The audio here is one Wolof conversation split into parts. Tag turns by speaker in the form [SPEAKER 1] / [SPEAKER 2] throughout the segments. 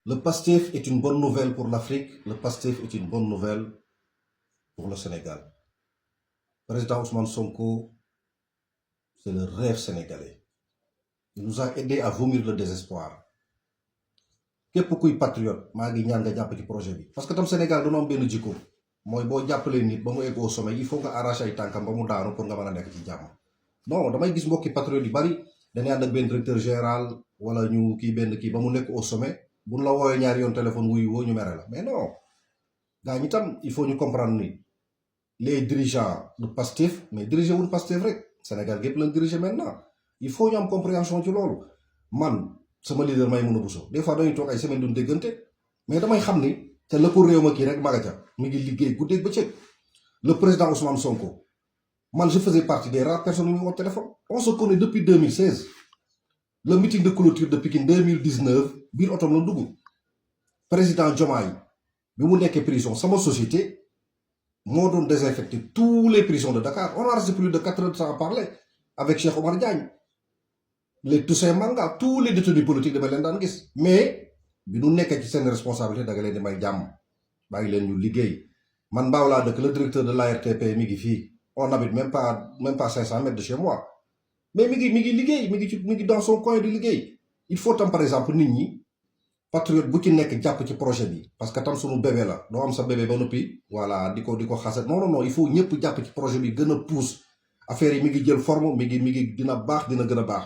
[SPEAKER 1] Le PASTEF est une bonne nouvelle pour l'Afrique, le PASTEF est une bonne nouvelle pour le Sénégal. Président Ousmane Sonko, c'est le rêve sénégalais. Il nous a aidé à vomir le désespoir. képp kuy patriote maa ngi ñaan nga jàpp ci projet bi parce que tam Sénégal dañoo am benn jikko mooy boo jàppalee nit ba mu egg au sommet il faut nga arracher ay tànkam ba mu daanu pour nga mën a nekk ci jàmm. non damay gis mbokki patriote yu bari dañuy ànd ak benn directeur général wala ñu kii benn kii ba mu nekk au sommet buñ la woowee ñaari yoon téléphone wuyu woo ñu mere la mais non gaa ñi tam il faut ñu comprendre ni les dirigeants du Pastef mais diriger wuñ Pastef rek Sénégal gépp lañ diriger maintenant il faut ñu am compréhension ci loolu man. sama leader may mën a buso des fois dañuy toog ay semaine duñ déggante mais damay xam ni te la ko réew ma kii rek maga ca mi ngi liggéey guddeeg bëccëg le président Ousmane Sonko man je faisais partie des rares personnes yu ñu au téléphone on se connaît depuis 2016 le meeting de clôture de Pikine 2019 biir otom la dugg président Diomaye bi mu nekkee prison sama société moo doon désinfecter tous les prisons de Dakar on a resté plus de 4 heures de temps à parler avec Cheikh Omar Diagne les Toussaint Manga tous les détenus politiques dama leen daan gis mais bi nu nekkee ci seen responsabilité da nga leen di may jàmm bàyyi leen ñu liggéey man Mbao laa dëkk le directeur de l'ARTP mi ngi fii on habite même pas 500 mètres de chez moi mais mi ngi liggéey mi ngi dans son coin di liggéey il faut tam par exemple nit ñi patriote bu ci nekk jàpp ci projet bi parce que tam sunu bébé la doo am sa bébé ba noppi voilà di ko xasat non il faut ñëpp jàpp ci projet bi gën a pousse affaire yi mi ngi jël forme mi ngi dina baax dina gën a baax.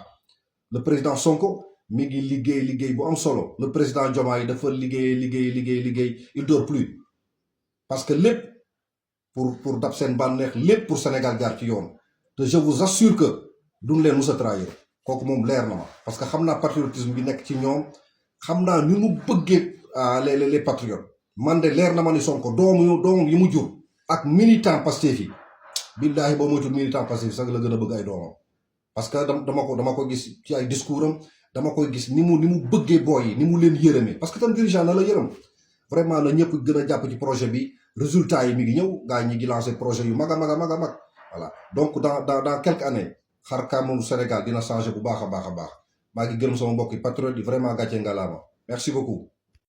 [SPEAKER 1] Le président Sonko mi ngi liggéey bu am solo le président Diomaye dafa liggéey il dort plus parce que lépp pour dab seen bànneex lépp pour Sénégal jaar ci yoon te je vous assure que duñ leen mus a trahir kooku moom leer na ma parce que xam naa patriotisme bi nekk ci ñoom xam naa ñu mu bëggee les patriotes man de leer na ma ni Sonko doom yi mu jur ak militant Pastef yi billaahi boo moytul militant Pastef sax la gën a bëgg ay doomam. parce que dama ko gis ci ay discours am dama koy gis ni mu bëggee booy yi ni mu leen yërëmee parce que tam dirigeant na la yërëm vraiment na ñëpp gën a jàpp ci projet bi résultat yi mi ngi ñëw gaa ñi ngi lancé projet yu mag a mag voilà donc dans quelques années xar kanamu Sénégal dina changé bu baax a baax maa ngi gërëm sama mbokki patriote yi vraiment gàcce ngalaama merci beaucoup